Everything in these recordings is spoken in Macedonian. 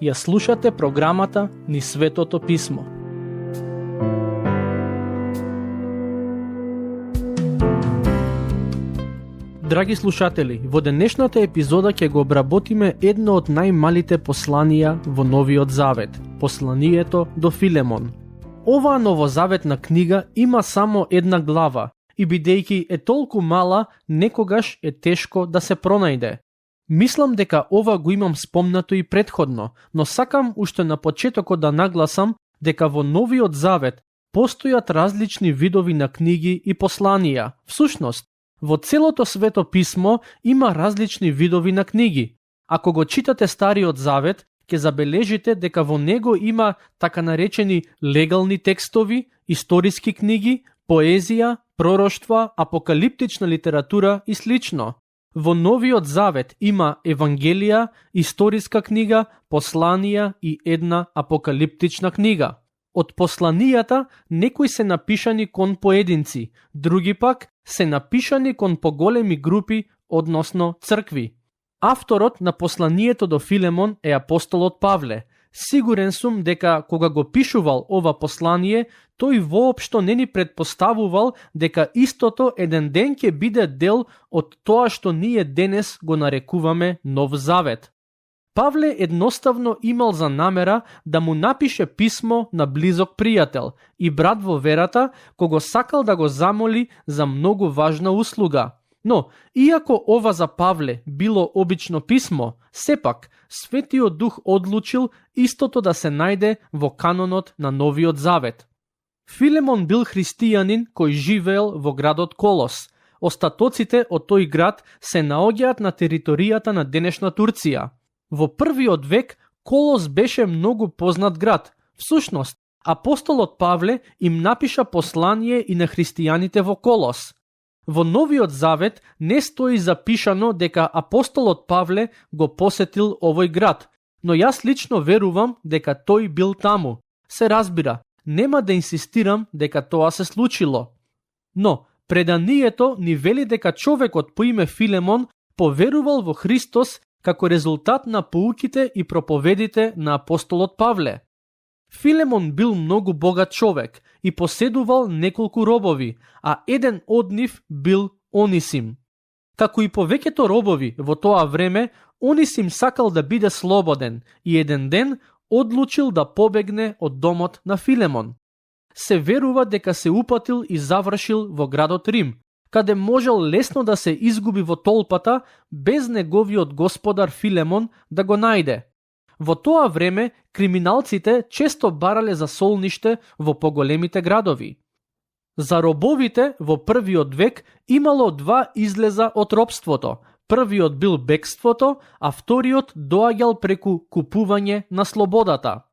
Ја слушате програмата Низ Светото Писмо. Драги слушатели, во денешната епизода ќе го обработиме едно од најмалите посланија во Новиот Завет, посланието до Филемон. Оваа новозаветна книга има само една глава и бидејќи е толку мала, некогаш е тешко да се пронајде. Мислам дека ова го имам спомнато и претходно, но сакам уште на почетокот да нагласам дека во Новиот Завет постојат различни видови на книги и посланија. Всушност, во целото Свето Писмо има различни видови на книги. Ако го читате Стариот Завет, ќе забележите дека во него има така наречени легални текстови, историски книги, поезија, пророштва, апокалиптична литература и слично. Во Новиот Завет има Евангелија, историска книга, посланија и една апокалиптична книга. Од посланијата некои се напишани кон поединци, други пак се напишани кон поголеми групи, односно цркви. Авторот на посланието до Филемон е апостолот Павле. Сигурен сум дека кога го пишувал ова послание, тој воопшто не ни предпоставувал дека истото еден ден ќе биде дел од тоа што ние денес го нарекуваме Нов Завет. Павле едноставно имал за намера да му напише писмо на близок пријател и брат во верата, кого сакал да го замоли за многу важна услуга. Но, иако ова за Павле било обично писмо, сепак Светиот Дух одлучил истото да се најде во канонот на Новиот Завет. Филемон бил христијанин кој живеел во градот Колос. Остатоците од тој град се наоѓаат на територијата на денешна Турција. Во првиот век Колос беше многу познат град. Всушност, апостолот Павле им напиша послание и на христијаните во Колос. Во Новиот Завет не стои запишано дека апостолот Павле го посетил овој град, но јас лично верувам дека тој бил таму. Се разбира, нема да инсистирам дека тоа се случило. Но, преданието ни вели дека човекот по име Филемон поверувал во Христос како резултат на поуките и проповедите на апостолот Павле. Филемон бил многу богат човек и поседувал неколку робови, а еден од нив бил Онисим. Како и повеќето робови во тоа време, Онисим сакал да биде слободен и еден ден одлучил да побегне од домот на Филемон. Се верува дека се упатил и завршил во градот Рим, каде можел лесно да се изгуби во толпата без неговиот господар Филемон да го најде. Во тоа време, криминалците често барале за солниште во поголемите градови. За робовите во првиот век имало два излеза од робството. Првиот бил бегството, а вториот доаѓал преку купување на слободата.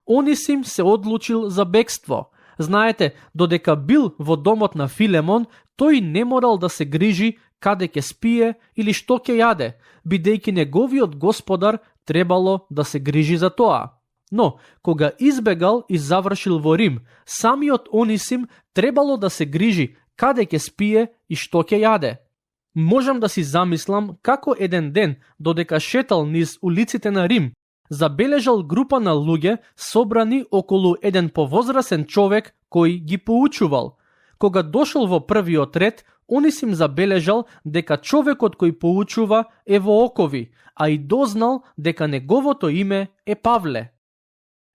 Онисим се одлучил за бегство. Знаете, додека бил во домот на Филемон, тој не морал да се грижи каде ќе спие или што ќе јаде, бидејќи неговиот господар требало да се грижи за тоа. Но, кога избегал и завршил во Рим, самиот Онисим требало да се грижи каде ќе спие и што ќе јаде. Можам да си замислам како еден ден, додека шетал низ улиците на Рим, забележал група на луѓе собрани околу еден повозрасен човек кој ги поучувал. Кога дошол во првиот ред, Онисим забележал дека човекот кој поучува е во окови, а и дознал дека неговото име е Павле.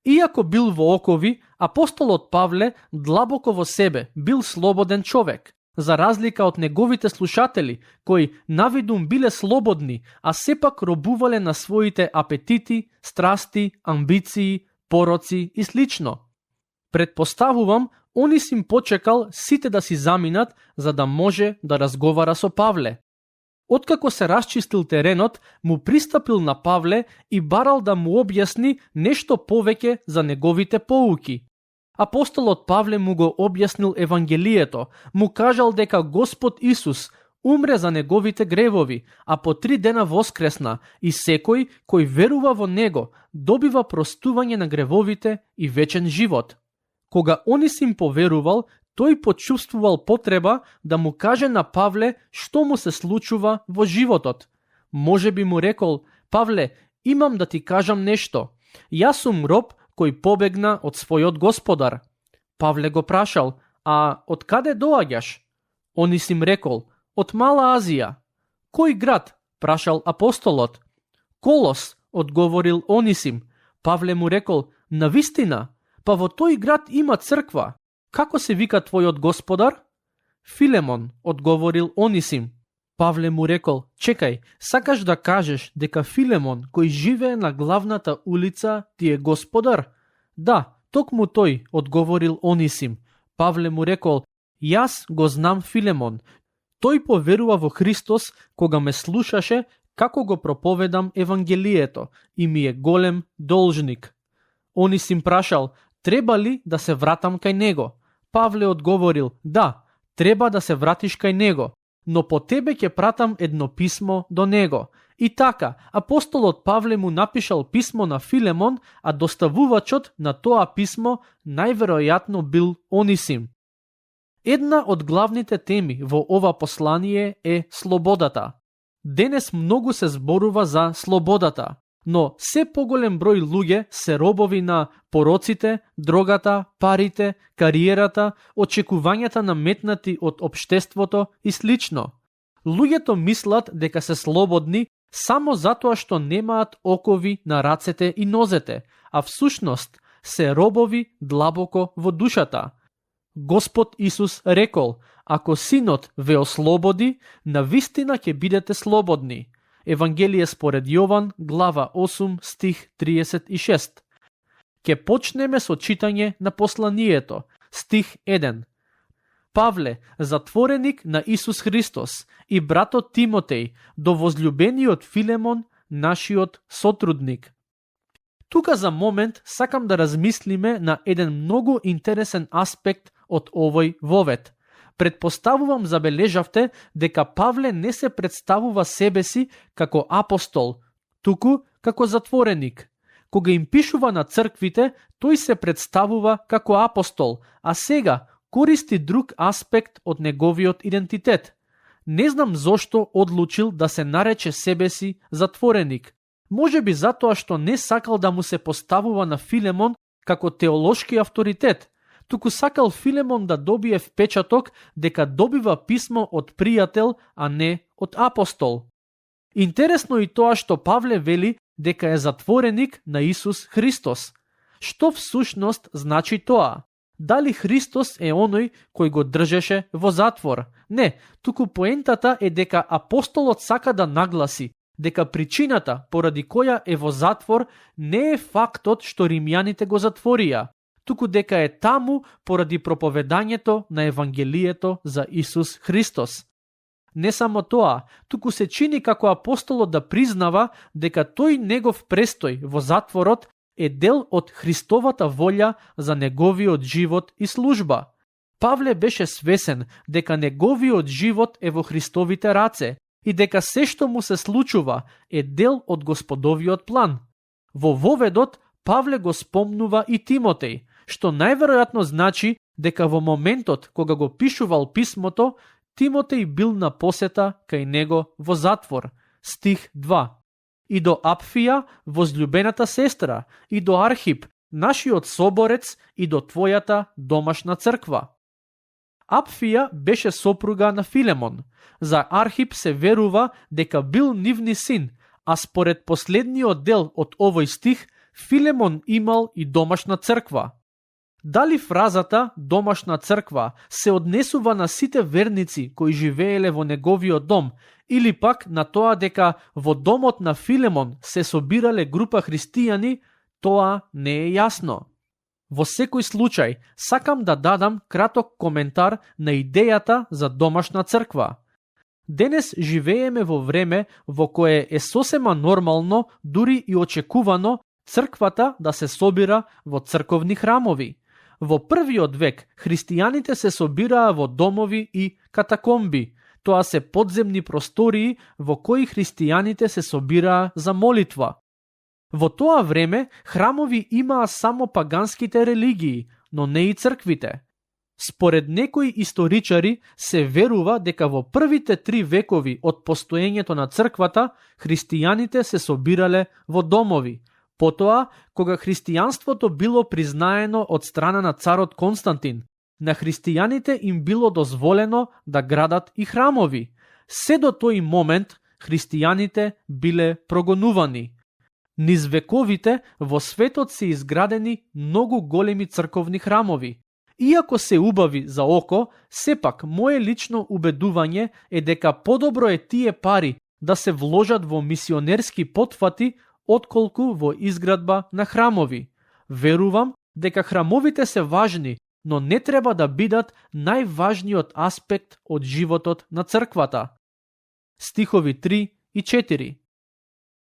Иако бил во окови, апостолот Павле длабоко во себе бил слободен човек, за разлика од неговите слушатели, кои навидум биле слободни, а сепак робувале на своите апетити, страсти, амбиции, пороци и слично. Предпоставувам, Онисим почекал сите да си заминат за да може да разговара со Павле. Откако се расчистил теренот, му пристапил на Павле и барал да му објасни нешто повеќе за неговите поуки. Апостолот Павле му го објаснил Евангелието, му кажал дека Господ Исус умре за неговите гревови, а по 3 дена воскресна и секој кој верува во него добива простување на гревовите и вечен живот. Кога Онисим поверувал, тој почувствувал потреба да му каже на Павле што му се случува во животот. Може би му рекол: Павле, имам да ти кажам нешто. Јас сум роб кој побегна од својот господар. Павле го прашал: а од каде доаѓаш? Онисим рекол: од Мала Азија. Кој град? Прашал апостолот. Колос, одговорил Онисим. Павле му рекол: навистина, па во тој град има црква. Како се вика твојот господар? Филемон, одговорил Онисим. Павле му рекол: чекај, сакаш да кажеш дека Филемон, кој живее на главната улица, ти е господар? Да, токму тој, одговорил Онисим. Павле му рекол: јас го знам Филемон. Тој поверува во Христос кога ме слушаше како го проповедам Евангелието и ми е голем должник. Онисим прашал: треба ли да се вратам кај него? Павле одговорил: да, треба да се вратиш кај него, но по тебе ќе пратам едно писмо до него. И така, апостолот Павле му напишал писмо на Филемон, а доставувачот на тоа писмо најверојатно бил Онисим. Една од главните теми во ова послание е слободата. Денес многу се зборува за слободата, но се поголем број луѓе се робови на пороците, дрогата, парите, кариерата, очекувањата наметнати од општеството и слично. Луѓето мислат дека се слободни само затоа што немаат окови на рацете и нозете, а всушност се робови длабоко во душата. Господ Исус рекол: ако Синот ве ослободи, навистина ќе бидете слободни. Евангелие според Јован, глава 8, стих 36. Ке почнеме со читање на посланието, стих 1. Павле, затвореник на Исус Христос, и братот Тимотеј, до возлюбениот Филемон, нашиот сотрудник. Тука за момент сакам да размислиме на еден многу интересен аспект од овој вовет. Предпоставувам забележавте дека Павле не се представува себе си како апостол, туку како затвореник. Кога им пишува на црквите, тој се представува како апостол, а сега користи друг аспект од неговиот идентитет. Не знам зошто одлучил да се нарече себе си затвореник. Може би затоа што не сакал да му се поставува на Филемон како теолошки авторитет, туку сакал Филемон да добие впечаток дека добива писмо од пријател, а не од апостол. Интересно и тоа што Павле вели дека е затвореник на Исус Христос. Што всушност значи тоа? Дали Христос е оној кој го држеше во затвор? Не, туку поентата е дека апостолот сака да нагласи дека причината поради која е во затвор не е фактот што римјаните го затворија, туку дека е таму поради проповедањето на Евангелието за Исус Христос. Не само тоа, туку се чини како апостолот да признава дека тој негов престој во затворот е дел од Христовата волја за неговиот живот и служба. Павле беше свесен дека неговиот живот е во Христовите раце и дека се што му се случува е дел од Господовиот план. Во воведот Павле го спомнува и Тимотеј, што најверојатно значи дека во моментот кога го пишувал писмото, Тимотеј бил на посета кај него во затвор. Стих 2. И до Апфија, возлюбената сестра, и до Архип, нашиот соборец, и до твојата домашна црква. Апфија беше сопруга на Филемон. За Архип се верува дека бил нивни син, а според последниот дел од овој стих, Филемон имал и домашна црква. Дали фразата домашна црква се однесува на сите верници кои живееле во неговиот дом, или пак на тоа дека во домот на Филемон се собирале група христијани, тоа не е јасно. Во секој случај, сакам да дадам краток коментар на идејата за домашна црква. Денес живееме во време во кое е сосема нормално, дури и очекувано, црквата да се собира во црковни храмови. Во првиот век, христијаните се собираа во домови и катакомби. Тоа се подземни простории во кои христијаните се собираа за молитва. Во тоа време, храмови имаа само паганските религии, но не и црквите. Според некои историчари се верува дека во првите 3 векови од постоењето на црквата, христијаните се собирале во домови. Потоа, кога христијанството било признаено од страна на царот Константин, на христијаните им било дозволено да градат и храмови. Се до тој момент христијаните биле прогонувани. Низ вековите во светот се изградени многу големи црковни храмови. Иако се убави за око, сепак мое лично убедување е дека подобро е тие пари да се вложат во мисионерски потфати отколку во изградба на храмови. Верувам дека храмовите се важни, но не треба да бидат најважниот аспект од животот на црквата. Стихови 3 и 4.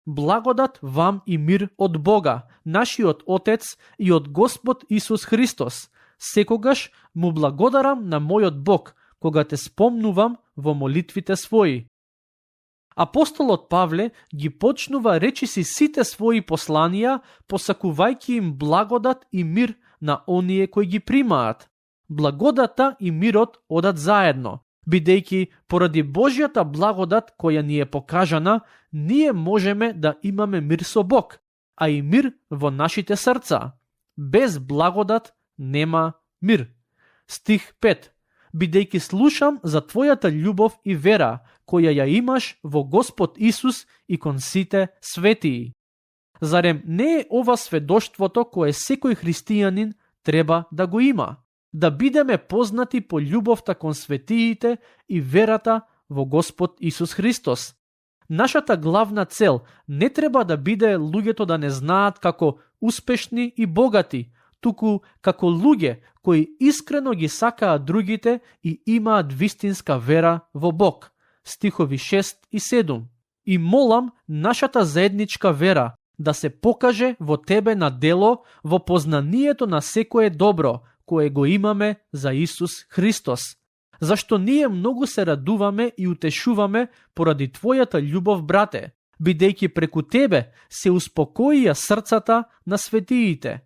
Благодат вам и мир од Бога, нашиот Отец и од Господ Исус Христос. Секогаш му благодарам на мојот Бог, кога те спомнувам во молитвите своји. Апостолот Павле ги почнува речиси сите своји посланија, посакувајќи им благодат и мир на оние кои ги примаат. Благодата и мирот одат заедно, бидејќи поради Божјата благодат која ни е покажана, ние можеме да имаме мир со Бог, а и мир во нашите срца. Без благодат нема мир. Стих 5. Бидејќи слушам за твојата љубов и вера, која ја имаш во Господ Исус и кон сите светии. Зарем не е ова сведоштвото кое секој христијанин треба да го има? Да бидеме познати по љубовта кон светиите и верата во Господ Исус Христос. Нашата главна цел не треба да биде луѓето да не знаат како успешни и богати, туку како луѓе кои искрено ги сакаат другите и имаат вистинска вера во Бог. Стихови 6 и 7. И молам нашата заедничка вера да се покаже во тебе на дело во познанието на секое добро, кое го имаме за Исус Христос. Зашто ние многу се радуваме и утешуваме поради твојата љубов, брате, бидејќи преку тебе се успокоија срцата на светиите.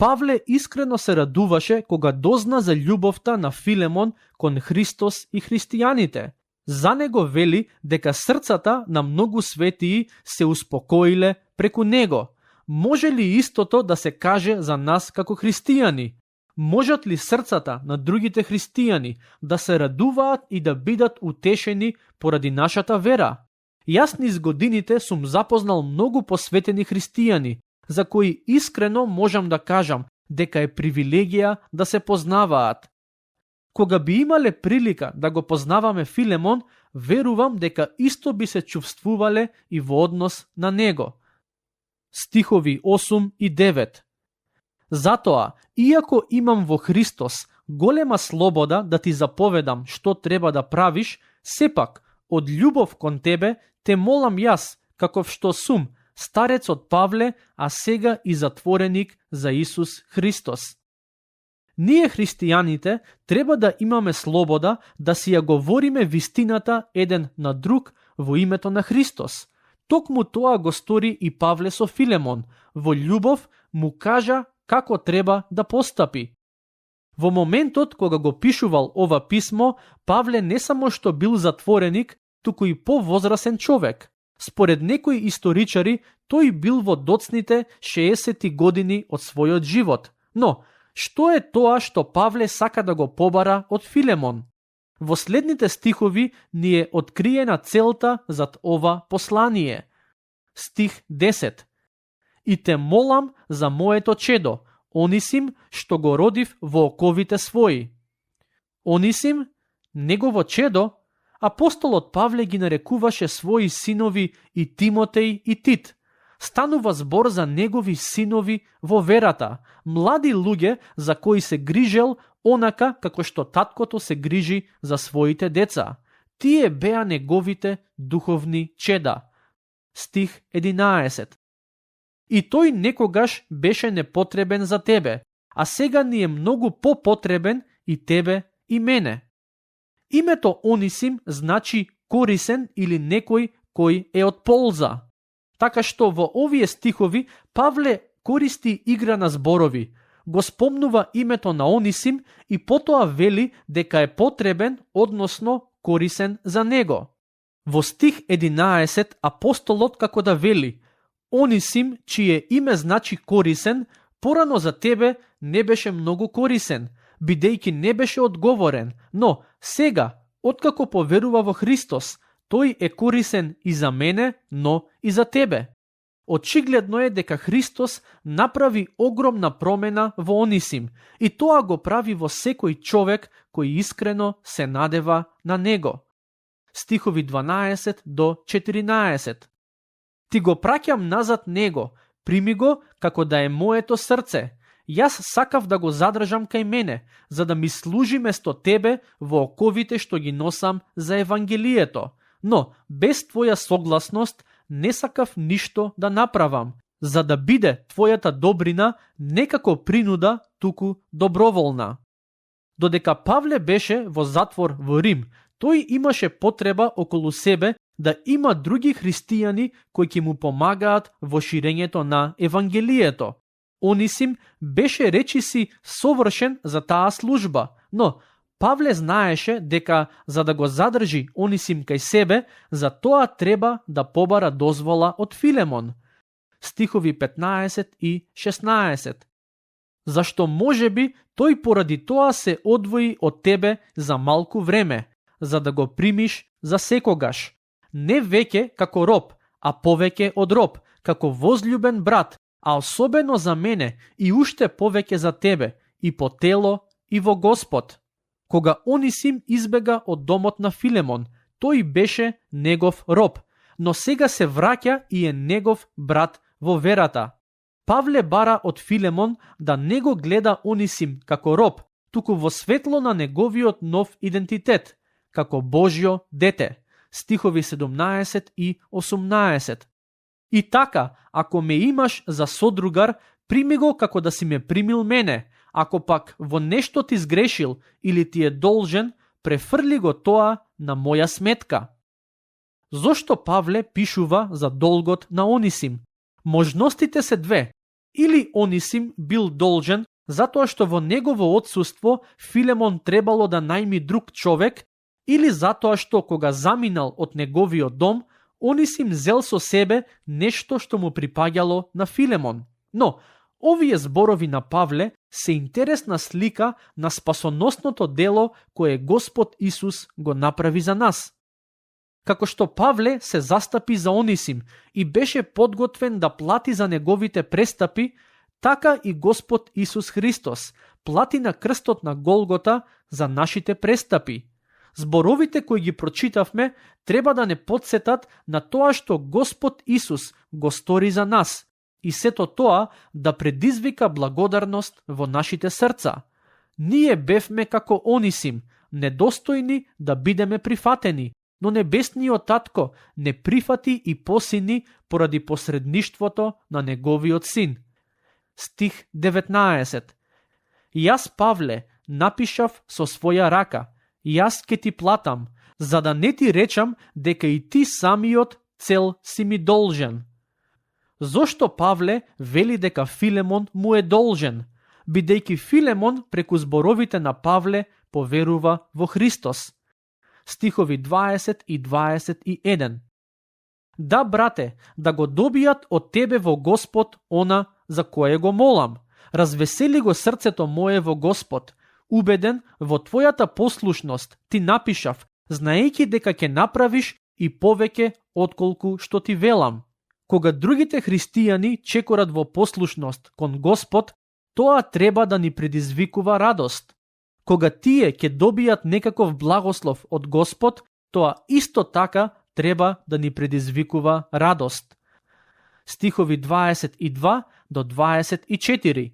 Павле искрено се радуваше кога дозна за љубовта на Филемон кон Христос и христијаните. За него вели дека срцата на многу светии се успокоиле преку него. Може ли истото да се каже за нас како христијани? Можат ли срцата на другите христијани да се радуваат и да бидат утешени поради нашата вера? Јас низ годините сум запознал многу посветени христијани, за кои искрено можам да кажам дека е привилегија да се познаваат. Кога би имале прилика да го познаваме Филемон, верувам дека исто би се чувствувале и во однос на него. Стихови 8 и 9. Затоа, иако имам во Христос голема слобода да ти заповедам што треба да правиш, сепак, од љубов кон тебе, те молам јас, каков што сум, старецот Павле, а сега и затвореник за Исус Христос. Ние христијаните треба да имаме слобода да си ја говориме вистината еден на друг во името на Христос. Токму тоа го стори и Павле со Филемон. Во љубов му кажа како треба да постапи. Во моментот кога го пишувал ова писмо, Павле не само што бил затвореник, туку и повозрасен човек. Според некои историчари, тој бил во доцните 60 години од својот живот. Но, што е тоа што Павле сака да го побара од Филемон? Во следните стихови ни е откриена целта зад ова послание. Стих 10. И те молам за моето чедо, Онисим, што го родив во оковите своји. Онисим, негово чедо, апостолот Павле ги нарекуваше своји синови и Тимотеј и Тит. Станува збор за негови синови во верата, млади луѓе за кои се грижел онака како што таткото се грижи за своите деца. Тие беа неговите духовни чеда. Стих 11. И тој некогаш беше непотребен за тебе, а сега ни е многу попотребен и тебе и мене. Името Онисим значи корисен или некој кој е од полза. Така што во овие стихови Павле користи игра на зборови. го спомнува името на Онисим и потоа вели дека е потребен, односно корисен за него. Во стих 11 апостолот како да вели: Онисим, чие име значи корисен, порано за тебе не беше многу корисен, бидејќи не беше одговорен, но сега, откако поверува во Христос, тој е корисен и за мене, но и за тебе. Очигледно е дека Христос направи огромна промена во Онисим и тоа го прави во секој човек кој искрено се надева на него. Стихови 12 до 14. Ти го праќам назад него, прими го како да е моето срце. Јас сакав да го задржам кај мене, за да ми служи место тебе во оковите што ги носам за Евангелието. Но, без твоја согласност, не сакав ништо да направам, за да биде твојата добрина некако принуда, туку доброволна. Додека Павле беше во затвор во Рим, тој имаше потреба околу себе да има други христијани кои ќе му помагаат во ширењето на Евангелието. Онисим беше речиси совршен за таа служба, но Павле знаеше дека за да го задржи Онисим кај себе, за тоа треба да побара дозвола од Филемон. Стихови 15 и 16. Зашто можеби тој поради тоа се одвои од тебе за малку време, за да го примиш за секогаш. Не веќе како роб, а повеќе од роб, како возлюбен брат, а особено за мене и уште повеќе за тебе, и по тело, и во Господ. Кога Онисим избега од домот на Филемон, тој беше негов роб, но сега се враќа и е негов брат во верата. Павле бара од Филемон да не го гледа Онисим како роб, туку во светло на неговиот нов идентитет, како Божјо дете. Стихови 17 и 18. И така, ако ме имаш за содругар, прими го како да си ме примил мене. Ако пак во нешто ти сгрешил или ти е должен, префрли го тоа на моја сметка. Зошто Павле пишува за долгот на Онисим? Можностите се две. Или Онисим бил должен затоа што во негово отсуство Филемон требало да најми друг човек, или затоа што кога заминал од неговиот дом, Онисим зел со себе нешто што му припаѓало на Филемон. Но, овие зборови на Павле се интересна слика на спасоносното дело кое Господ Исус го направи за нас. Како што Павле се застапи за Онисим и беше подготвен да плати за неговите престапи, така и Господ Исус Христос плати на крстот на Голгота за нашите престапи. Зборовите кои ги прочитавме треба да не подсетат на тоа што Господ Исус го стори за нас и сето тоа да предизвика благодарност во нашите срца. Ние бевме како Онисим, недостојни да бидеме прифатени, но небесниот татко не прифати и посини поради посредништвото на неговиот син. Стих 19. Јас, Павле, напишав со своја рака, јас ке ти платам, за да не ти речам дека и ти самиот цел си ми должен. Зошто Павле вели дека Филемон му е должен, бидејќи Филемон преку зборовите на Павле поверува во Христос. Стихови 20 и 21. Да, брате, да го добијат од тебе во Господ она за кое го молам. Развесели го срцето мое во Господ. Убеден во твојата послушност ти напишав, знаејќи дека ќе направиш и повеќе отколку што ти велам. Кога другите христијани чекорат во послушност кон Господ, тоа треба да ни предизвикува радост. Кога тие ќе добијат некаков благослов од Господ, тоа исто така треба да ни предизвикува радост. Стихови 22 до 24.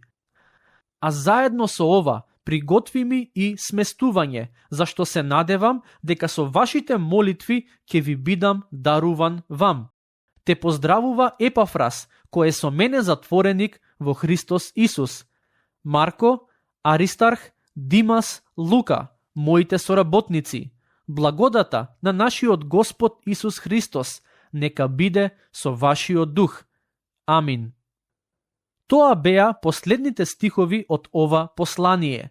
А заедно со ова, приготви ми и сместување, зашто се надевам дека со вашите молитви ќе ви бидам даруван вам. Те поздравува Епафрас, кој е со мене затвореник во Христос Исус. Марко, Аристарх, Димас, Лука, моите соработници. Благодата на нашиот Господ Исус Христос нека биде со вашиот дух. Амин. Тоа беа последните стихови од ова послание.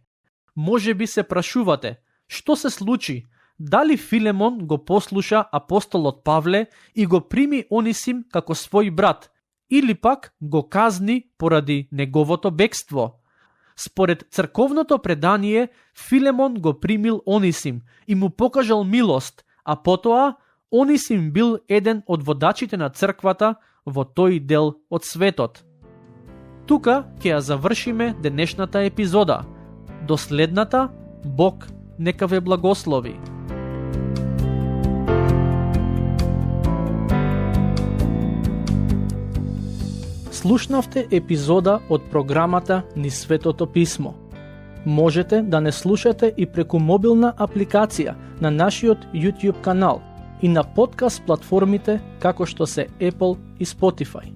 Може би се прашувате, што се случи? Дали Филемон го послуша апостолот Павле и го прими Онисим како свој брат, или пак го казни поради неговото бегство? Според црковното предание, Филемон го примил Онисим и му покажал милост, а потоа Онисим бил еден од водачите на црквата во тој дел од светот. Тука ќе ја завршиме денешната епизода. До следната, Бог нека ве благослови. Слушнавте епизода од програмата Низ Светото Писмо. Можете да не слушате и преку мобилна апликација на нашиот YouTube канал и на подкаст платформите како што се Apple и Spotify.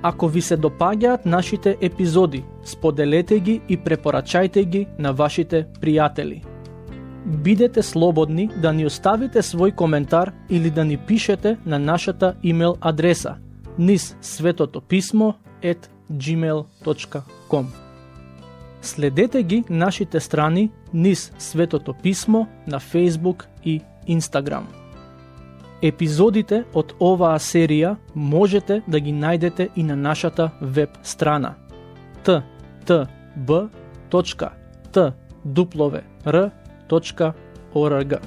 Ако ви се допаѓаат нашите епизоди, споделете ги и препорачајте ги на вашите пријатели. Бидете слободни да ни оставите свој коментар или да ни пишете на нашата имейл адреса nizsvetotopисmo@gmail.com. Следете ги нашите страни Низ Светото Писмо на Facebook и Instagram. Епизодите од оваа серија можете да ги најдете и на нашата веб страна ttb.twr.org.